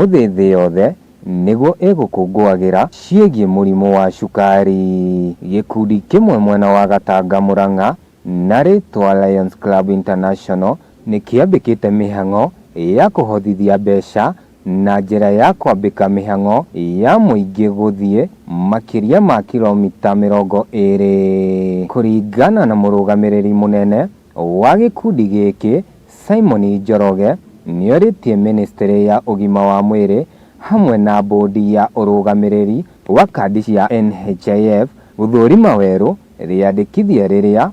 Ũmũthĩ thĩ yothe nĩguo ĩgũkũngũagĩra ciĩgiĩ mũrimũ wa cukari. Gĩkundi kĩmwe mwena wa Gatanga Murang'a na rĩtwa Lions Club International nĩ kĩambĩkĩte mĩhang'o ya kũhothithia mbeca na njĩra ya kwambĩka mĩhang'o ya mũingĩ gũthiĩ makĩria ma kilomita 20. Kũringana na mũrũgamĩrĩri mũnene wa gĩkundi gĩkĩ Simon Njoroge, nĩorĩtie mĩnĩstrĩ ya ũgima wa mwĩrĩ hamwe na bũndi ya ũrũgamĩrĩri wa kandi cia NHIF gũthũrima werũ rĩandĩkithia rĩrĩa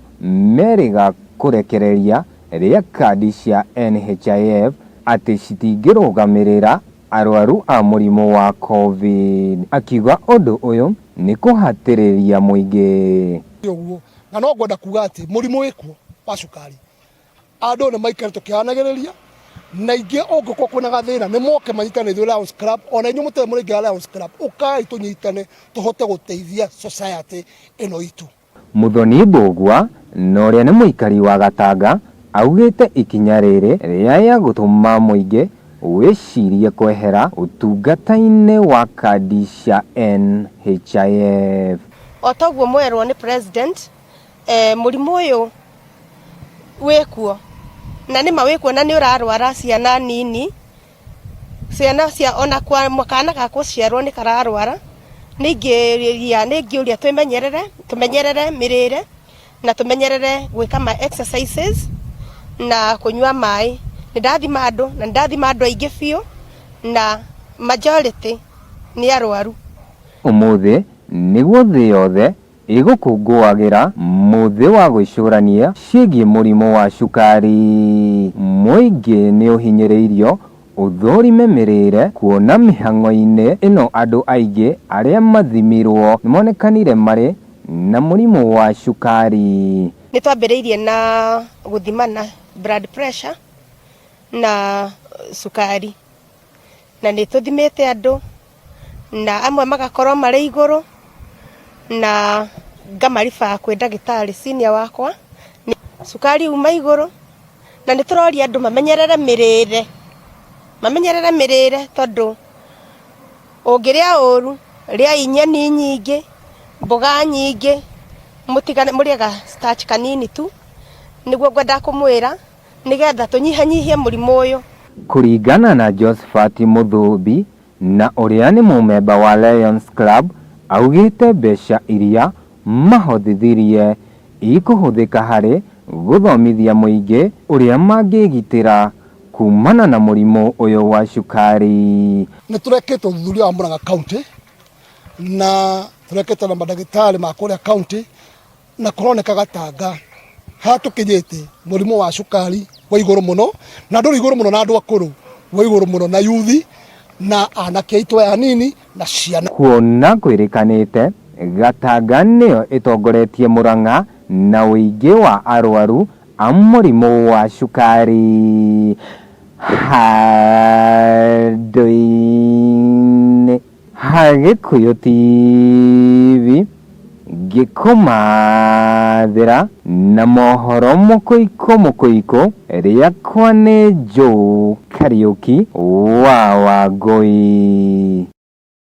merĩga kũrekereria rĩa kandi cia NHIF atĩ citingĩrũgamĩrĩra arwaru a mũrimũ wa Covid. Akiuga ũndũ ũyũ nĩ kũhatĩrĩria mũingĩ. Ũguo na no ngwenda kuga atĩ mũrimũ wĩkuo wa cukari, andũ nĩ maikare tũkĩhanagĩrĩria na ingĩ, ũngĩkorwo kwĩna gathĩna nĩ moke manyitane ithuĩ Lions Club, ona inyuĩ mũtarĩ mũraingĩra Lions Club, ũkai tũnyitane tũhote gũteithia society ĩno itũ. Muthoni Mbũgua na ũrĩa nĩ mũikari wa Gatanga augĩte ikinya rĩrĩ rĩaya gũtũma mũingĩ wĩcirie kwehera ũtungata-inĩ wa kandi cia NHIF. O toguo mwerwo nĩ president, mũrimũ ũyũ wĩkuo na nĩma wĩkuo na nĩ ũrarwara ciana nini, ciana cia ona kwa kana ga gũciarwo nĩ kararwara. Nĩ ingĩria, nĩ ingĩũria twĩmenyerere, tũmenyerere mĩrĩre na tũmenyerere gwĩka ma exercises na kũnyua maĩ. Nĩ ndathima andũ na nĩ ndathima andũ aingĩ biũ na majority nĩ arwaru. Ũmũthĩ nĩguo thĩ yothe ĩgũkũngũagĩra mũthĩ wa gwĩcũrania ciĩgiĩ mũrimũ wa cukari. Mũingĩ nĩ ũhinyĩrĩirio ũthũrime mĩrĩre kuona mĩhang'o-inĩ ĩno andũ aingĩ arĩa mathimirwo nĩmonekanire marĩ na mũrimũ wa cukari. Nĩ twambĩrĩirie na gũthimana blood pressure na cukari, na nĩ tũthimĩte andũ na amwe magakorwo marĩ igũrũ na ngamaribaa kwĩ ndagĩtarĩ senior wakwa. Cukari uma igũrũ na nĩ tũroria andũ mamenyerere mĩrĩre, mamenyerere mĩrĩre tondũ ũngĩrĩa ũru, rĩai nyeni nyingĩ, mboga nyingĩ, mũtigane mũrĩe ga starch kanini tu, nĩguo ngwenda kũmwĩra nĩgetha tũnyihanyihie mũrimũ ũyũ. Kũringana na Josephat Mũthũmbi na ũrĩa nĩ mũmemba wa Lions Club, augĩte mbeca iria mahothithirie ikũhũthĩka harĩ gũthomithia mũingĩ ũrĩa mangĩgitĩra kumana na mũrimũ ũyũ wa cukari. Nĩ tũrekĩte ũthuthuria wa Murang'a County na tũrekĩte na mandagĩtarĩ ma kũrĩa county, na kũroneka Gatanga haha tũkinyĩte mũrimũ wa cukari wa igũrũ mũno, na ndũrĩ igũrũ mũno na andũ akũrũ, wa igũrũ mũno na yuthi na anake aitũ aya anini na ciana. Kuona kwĩrĩkanĩte Gatanga nĩyo ĩtongoretie Murang'a na ũingĩ wa arwaru a mũrimũ wa cukari. Handũ-inĩ ha Gĩkũyũ TV ngĩkũmathĩra na mohoro mũkũikũ mũkũikũ, rĩakwa nĩ Joe Kariũki wa Wangũi.